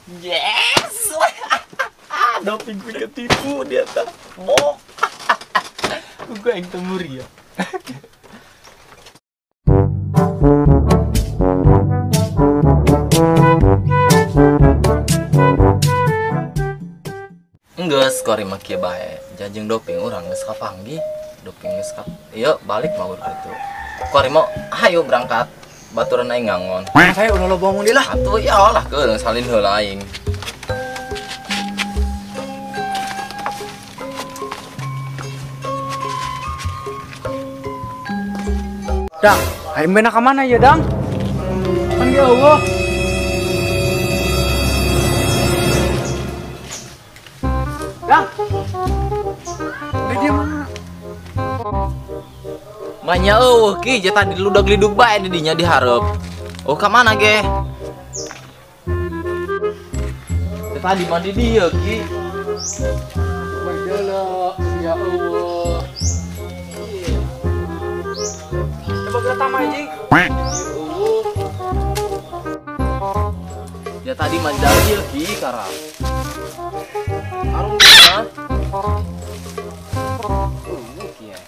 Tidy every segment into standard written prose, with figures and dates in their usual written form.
Yes. Doping gue ketipu dia tak. Oh. Gue yang temuri ya. Enggeus kori mah kieu bae. Jajeng doping urang geus kapanggih. Doping geus kap. Ieu balik mah urang itu. Kori mau ayo berangkat. Baturan aing ngangon. Saya ulah lo bangun lah. Atuh ya lah keun salin heula aing. Dang, aing bena ka mana ya, Dang? Kan ge eueuh. Dang. Dia mana? Manya eueuh ki, jeta diludag-lidug bae di dinya dihareup. Oh, ka mana ge? Tadi mandi dieu ki. Bae ya eueuh. Coba kita tambah anjing. Ya tadi mandi dieu ki karang. Arung mah. Ki ya.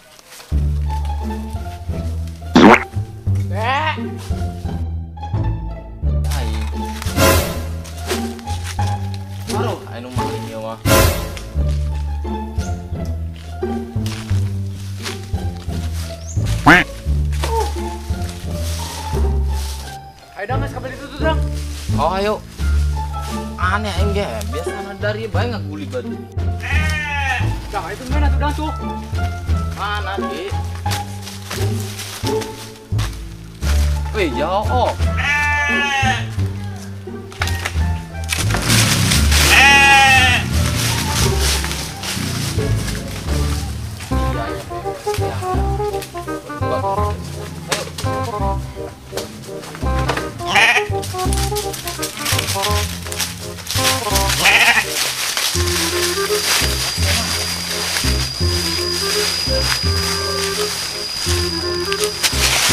Aing. Aduh, aing nu maling ieu mah. Ayo dang, geus kabel itu tuh, Dang. Oh, ayo. Aneh aing ge, biasana dari bae ngaguli batu. Dang, itu mana tuh, Dang tuh? Mana, Ki? Wih, jauh. Oh. Iya, ya.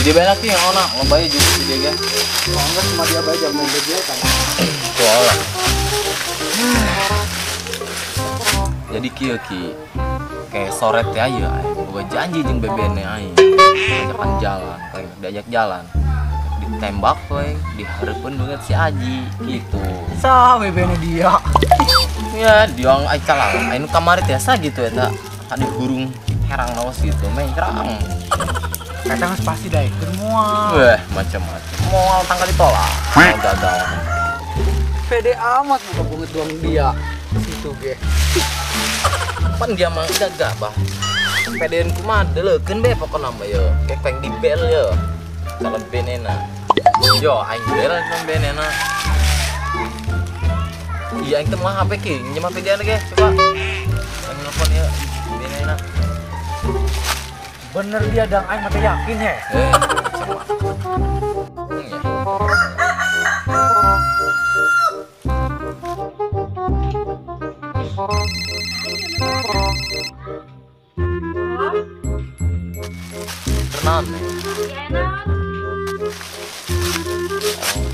Jadi banyak yang ona, lomba juga sih dia ge. Oh, enggak cuma dia bae jam dia kan. Soalnya. Jadi kieu ki. Kayak sore teh aya aing boga janji jeung bebene aing. Ajakan jalan, kayak diajak jalan. Ditembak we, dihareupeun banget si Aji gitu. Sah bebene dia. Ya, dia aing kalah. Aing kamari teh sa gitu eta. Adi hurung herang naos gitu, mengkrang. Kata geus pasti daekeun moal. Wah, macam-macam. Moal tanggal ditolak. Moal gagal. Pede amat buka banget doang dia. Situ ge. Pan dia mah gagah bah. Pedean kumaha deleukeun be pokona mah ye. Kayak peng dibel ye. Calon benena. Yo aing bel calon benena. Iya aing teh mah HP ki, nyeum HP dia ge coba. Aing nelpon ieu benena. Bener dia dang aing mah teh yakin he. Sama. Ya. Kenalan nih.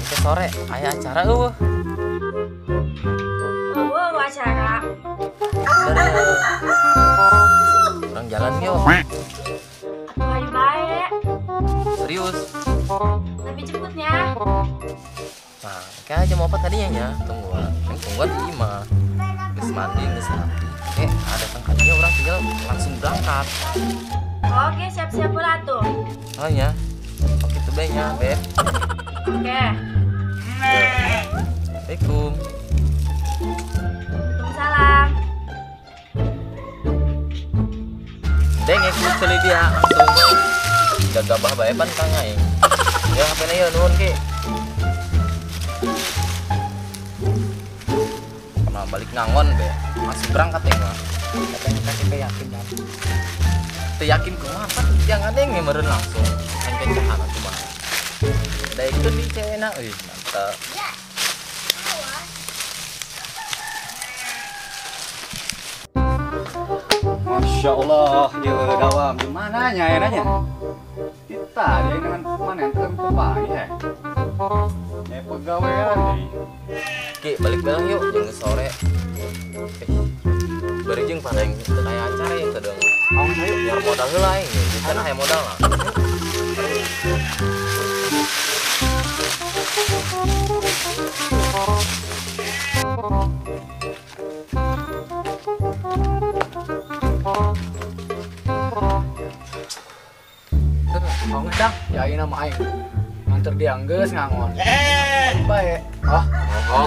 Ke sore aya acara eueuh. Eueuh acara. Urang jalan yuk. Atuh hayu bae. Serius. Tapi jemputnya. Nah, kayak jam 4 tadinya nya. Tungguan. Yang tungguan di imah. Geus mandi geus rapi. Ada tangkatnya orang tinggal langsung berangkat. Oke, siap-siap pula tuh. Oh ya. Oke tuh bae nya, Beb. Oke. Assalamualaikum. Waalaikumsalam. Deng ikut celi dia langsung. Gagabah bae pan kang aing. Ya HP-na ieu nuhun ki. Pernah balik ngangon be. Masih berangkat ya mah. Katanya kasih yakin dan. Teu yakin kumaha pan jangan deng meureun langsung. Aing kencahan atuh mah. Daekeun di cewena euy, mantap. Masya Allah, ya dawam gimana nya enaknya? Kita dia dengan mana yang terpapang ya? Eh pegawaian deui. Ki, balik bareng yuk jeung sore. Bari jeung pan aing teu aya acara ya teu deung. Aung hayu biar modal heula aing. Di aya modal lah. Aung dang, ya ayeuna mah aing. Nganter dia geus ngangon. Bae. Oh,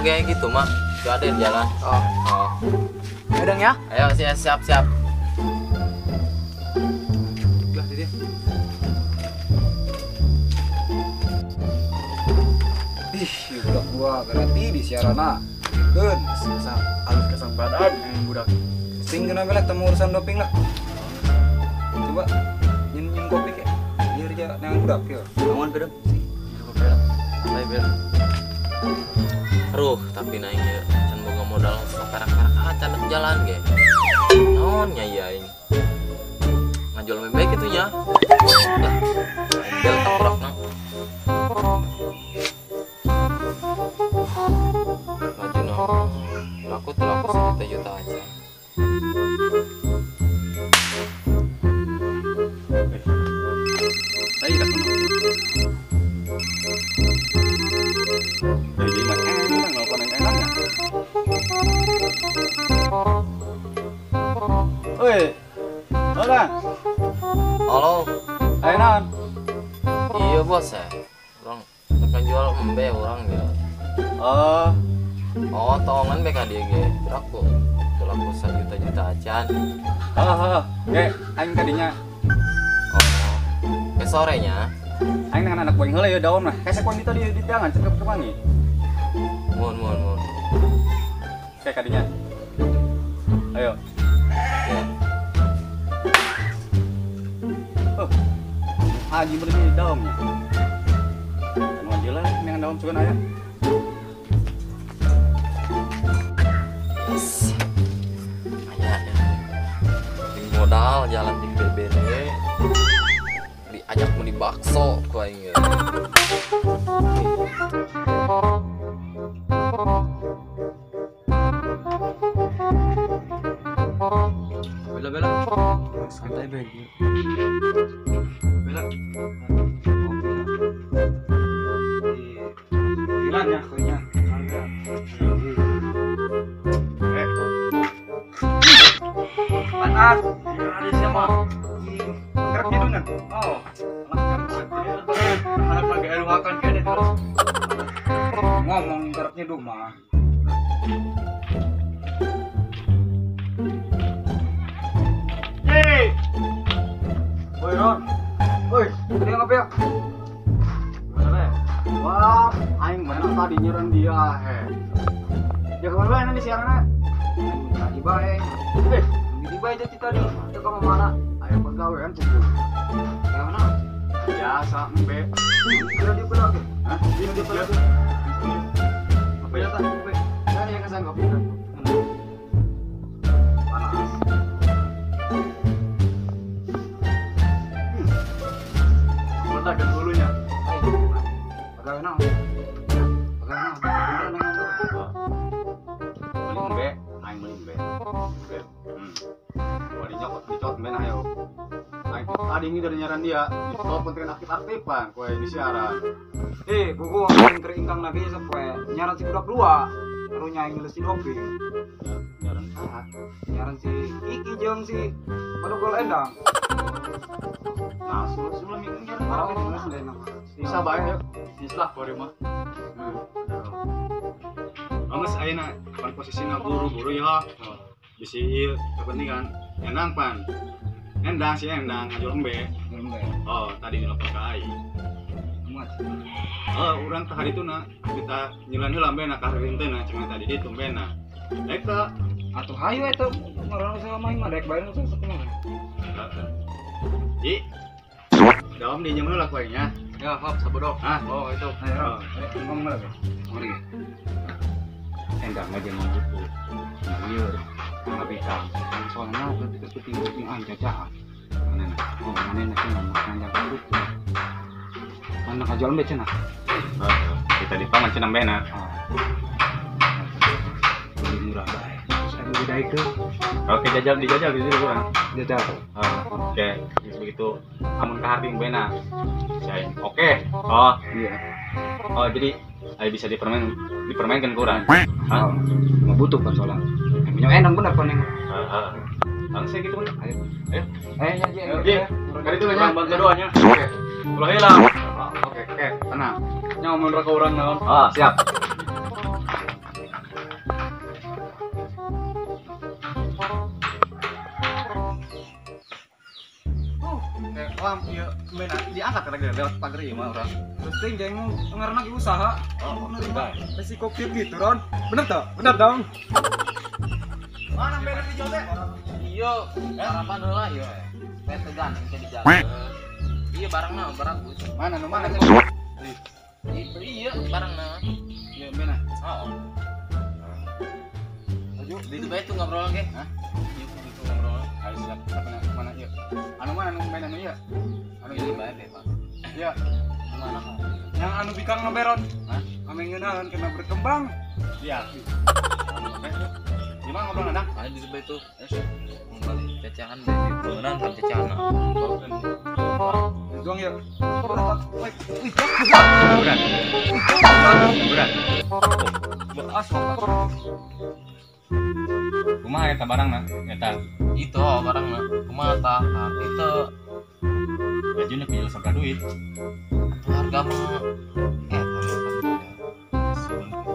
oke gitu mah. Gak ada yang jalan. Oh. Oh. Ayo dong ya. Ayo siap siap. Lah dia. Ih, budak gua berarti di siarana. Keun, alus kesang badan budak. Sing kena bela temu urusan doping lah. Coba nyin kopi kek. Biar aja nang budak ya. Awan beda. Kopi lah. Santai beda. Ruh, tapi naik ya can boga modal sakarak-karak acan jalan ge. Naon nya ieu aing. Ngajual bebek kitu nya. Lah, bel takurakna. Maju no. Aku telah 1 juta aja. Saya tak kenal. Jadi mah enak ngelakukan yang enaknya. Oi, halo. Halo. Ayo non. Iya bos ya. Orang akan jual embe orang ya. Oh. Oh, tongan BK dia ge. Aku 1 juta acan. Oh, ge, aing tadinya. Oh. Ke sorenya. Aing dengan anak boing heula ya daun lah. Kayak sekon itu di tangan cekep kepangi. Mun. Kayak kadinya. Ayo. Ya. Oh. Haji beli daunnya. Anu aja lah dengan daun sugan aya. Yes. Aya ya. Di modal jalan di BBD. Diajak beli bakso ku aing. Bela. Santai be. Bela. Gila ya koinya. Panas. Ada siapa? Gerak hidungnya. Oh. Harap pakai air makan kayaknya terus. Ngomong geraknya dulu mah. Hei. Woi Ron. Woi, dia ngapa ya? Mana? Wah, aing mana tadi nyeran dia he. Ya kemana bae nanti siarannya? Aing bae. Di bae jadi tadi. Itu ke mana? Ayo pegawaian cukup. Mana? Biasa embe. Kira dia pulang ke? Hah? Dia pulang. Apa ya? Embe. Saya yang kesang kopi. Panas. Mana kan dulunya? Ayo. Pegawai naon? Pegawai naon? Bener nang beli embe, aing beli embe. Wah, dicopot, dicopot embe nah ayo. Tadi ini dari nyaran dia, dicopot penting aktif-aktifan, kue di siaran. Buku ngomongin keringkang lagi sepoe. Nyaran si budak dua, karunya aing geus si doping. Nyaran saha? Nyaran si Iki jeung si Padugol Endang. Nah, sebelum itu nyaran orang geus enak. Bisa bae yuk. Bisnis lah kuari mah. Geus ayeuna pan posisina buru-buru ya. Bisi ieu kepentingan endang pan. Endang si endang ngajual embe. Embe. Oh, tadi nelpon ka aing. Muat. Oh, urang teh hari itu na kita nyelan heula embe na ka hareureun cenah tadi ditu embe na. Eta atuh hayu eta ngaran sama aing mah daek bae nu sok kumaha. Ji. Dalam di nyeun heula ku aing nya. Ya, hop sabodok. Ah, oh itu. Ayo, ngomong lagi. Mari. Endang aja ngomong gitu. Lieur. Ngabikang. Soalnya ketika penting-penting aja jahat. Mana nah? Oh, mana nah cenah makan yang itu. Mana kajual embe cenah? Heeh. Kita di paman cenah bena. Lebih murah bae. Saya beda itu. Oke, jajal dijajal di sini kurang. Jajal. Oke, begitu amun ka bena. Saya oke. Oh, iya. Oh, jadi ayo bisa dipermainkan kurang. Hah? Mau butuh kan soalnya. Minyak enak bener kan yang. Heeh. Langsung gitu kan. Ayo. Ayo. Ayo, ya. Kali itu lah bantu doanya. Oke. Ulah hilang. Oke, oke, tenang. Nya ngomong raka urang naon. Ah, siap. Wah, ieu mena diangkat lagi lewat pagar ieu mah urang. Penting jeng ngaranna ge usaha. Oh, bener. Resiko kieu gitu, Ron. Bener toh? Bener dong. Mana bener dijual teh? Iya, harapan heula ieu. Petegan engke di jalan. Iya barangna bagus. Mana nu mana? Iya barangna. Iya mena. Oh. Maju. Di bae tuh ngobrol ge. Hah? Iya gitu ngobrol. Ayo siap. Mana ieu? Anu mana nu mena nu ieu? Anu ieu bae bebas. Iya. Mana? Yang anu bikang beron. Hah? Ame ngeunaheun kena berkembang. Iya. Gimana ngobrol ada? Ada di sebelah itu. Balik cacahan deh, bangunan kan cacahan. Juang ya. Wih, berat. Berat. Beas. Kumaha eta barangna? Eta. Itu barangna. Kumaha tah? Itu. Bajuna pieu sabaraha duit? Atuh harga mah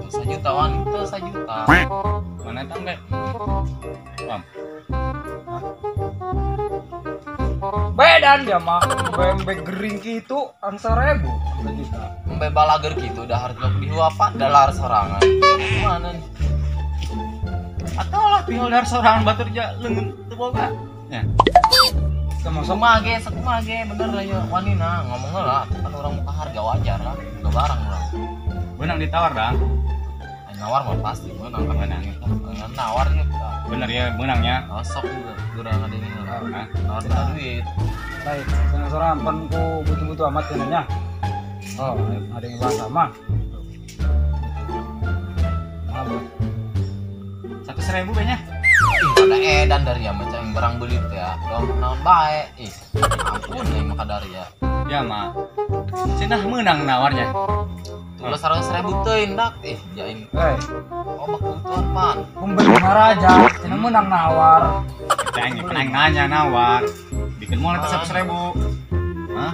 1 juta wan itu 1 juta. Mana eta enggak? Pam. Bedan dia mah bembe gering gitu angsa ribu juta. Embe balager gitu udah harga dihuapan dalar sorangan. Mana nih? Atau lah pihol dar sorangan batur ja leungeun teu boga. Ya. Sama ge, sakumaha ge bener lah ya wanina ngomong lah kan orang muka harga wajar lah, enggak barang lah. Benang ditawar dang. Nawar mah pasti menang kan menang. Nawar ya. Bener ya menangnya. Sok juga kurang ada ini lah. Nawar duit. Baik, senang-senang pan ku butuh-butuh amat kenanya. Oh, ada yang bahas sama. Maaf. 100.000 kayaknya. Ih, ada edan dari ya macam yang barang beli teh ya. Dong naon bae. Ih, ampun yang maka dari ya. Ya mah. Cenah menang nawarnya. Ulah 100.000 teuing dak. Ih, jaing. Eh, oh kebutuhan pan. Pembeli raja, cenah menang nawar. Ceng, penang nanya nawar. Bikin moal eta 100.000. Hah?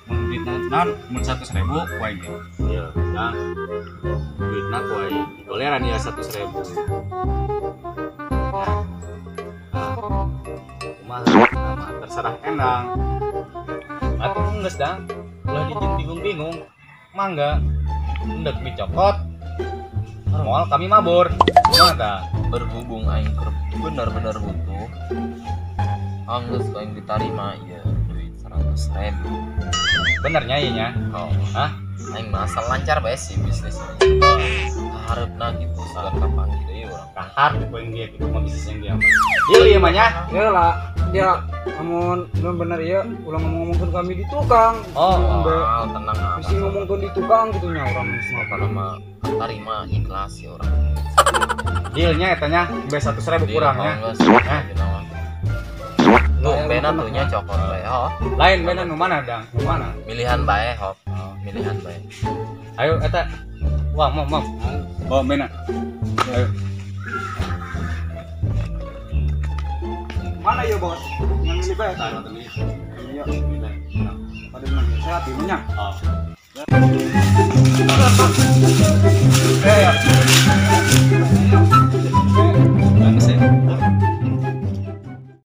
Mun duitna naon? Mun 100.000 ku aing. Iya, dang. Duitna ku aing. Doleran ya 100.000. Nah, kumaha terserah endang. Atuh geus dang. Ulah dijin bingung-bingung. Mangga. Endek dicokot. Moal kami mabur. Kumaha tah? Berhubung aing bener-bener butuh. Anggeus aing ditarima ieu duit 100.000. Benernya ieu nya? Oh. Hah? Aing mah asal lancar bae sih bisnisnya. Kaharepna gitu sugan kapanggih deui urang. Kaharep poin dia gitu mah bisnis yang dia mah. Ieu ieu mah nya. Ieu lah. Dia amun belum bener ya ulah ngomong-ngomongkeun kami di tukang. Oh, tenang ah. Mesti ngomongkeun di tukang gitu nya urang semua pada mah tarima ikhlas ya urang. Dealnya eta nya be 100.000 kurangnya. Tuh bena tuh nya cokot bae ho. Lain bena nu mana dang? Nu mana? Milihan bae ho. Milihan bae. Ayo eta. Wah, mau mau. Bawa bena. Ayo. Mana ya bos? Yang ini bae. Iya, pada sehat ibunya. Oh.